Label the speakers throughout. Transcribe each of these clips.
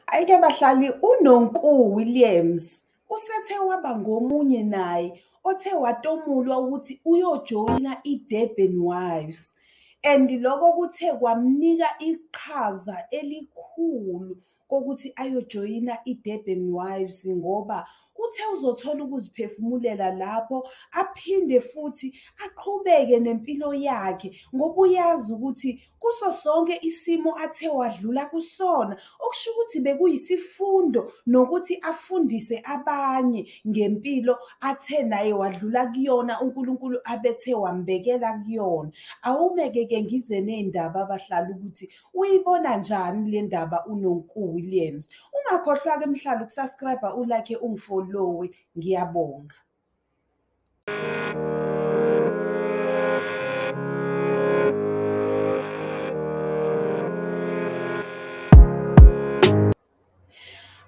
Speaker 1: Hhayi-ke bahlali, uNonku Williams usethe waba ngomunye naye othe watomulwa ukuthi uyojoyina i-Durban Wives. And loko kuthe kwamnika iqhaza elikhulu kokuthi ayojoyina i-Durban Wives ngoba uthe uzothola ukuziphefumulela lapho, aphinde futhi aqhubeke nempilo yakhe ngoba uyazi ukuthi kuso sonke isimo athe wadlula kusona, okusho ukuthi bekuyisifundo nokuthi afundise abanye ngempilo athe naye wadlula kuyona, uNkulunkulu abethe wambekela kuyona. Awume-ke ke ngize ney'ndaba abahlali ukuthi uyibona njani le ndaba uNonku Williams. Ungakhohlwa-ke mhlali uku-subscribe, u-like, ungi-follow-we. Ngiyabonga.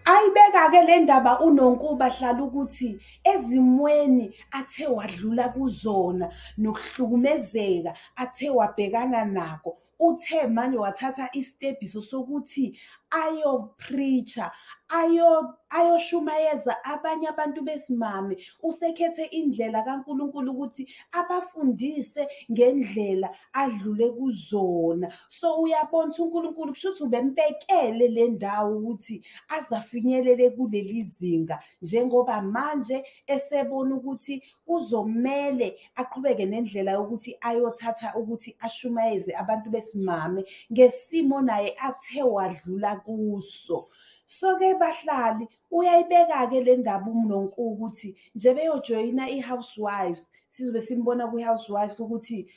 Speaker 1: Ayibeka-ke le ndaba uNonku bahlala ukuthi ezimweni athe wadlula kuzona nokuhlukumezeka athe wabhekana nako, uthe manje wathatha isitebhiso sokuthi ayo-preach-a, ayoshumayeza abanye abantu besimame. Usekhethe indlela kaNkulunkulu ukuthi abafundise ngendlela adlule kuzona. So uyabona ukuthi uNkulunkulu kushuthi ubembekele le ndawo ukuthi aze afinyelele kuleli zinga, njengoba manje esebona ukuthi kuzomele aqhubeke nendlela yokuthi ayothatha ukuthi ashumayeze abantu besimame ngesimo naye athe wadlula kuso. So-ke bahlali, uyayibeka-ke le ndaba uNonku ukuthi nje beyojoyina i-Housewives, sizobe simbona kwi-Housewives ukuthi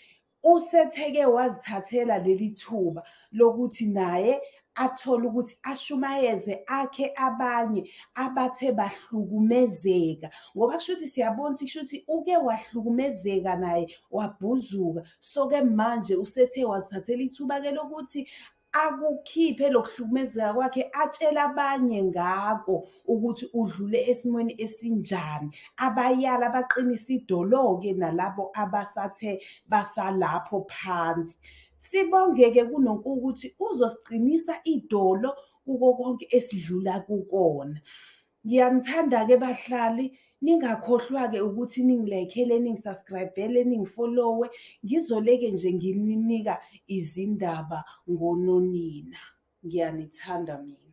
Speaker 1: usetheke wazithathela leli thuba lokuthi naye athole ukuthi ashumayeze akhe abanye abathe bahlukumezeka, ngoba kushuthi siyabona ukuthi kushuthi uke wahlukumezeka naye wabhuzuka. So-ke manje usethe wazithathela ithuba-ke lokuthi akukhiphe lokuhlukumezeka kwakhe, atshele abanye ngako ukuthi udlule esimweni esinjani, abayala abaqinise idolo-ke nalabo abasathe basalapho phansi. Sibonge-ke kuNonku ukuthi uzosiqinisa idolo kuko konke esidlula kukona. Ngiyanithanda-ke bahlali, ningakhohlwa-ke ukuthi ningi-like-ele, ningi-subscribe-ele, ningi-follow-we. Ngizoleke nje ngininika izindaba ngononina. Ngiyanithanda mina.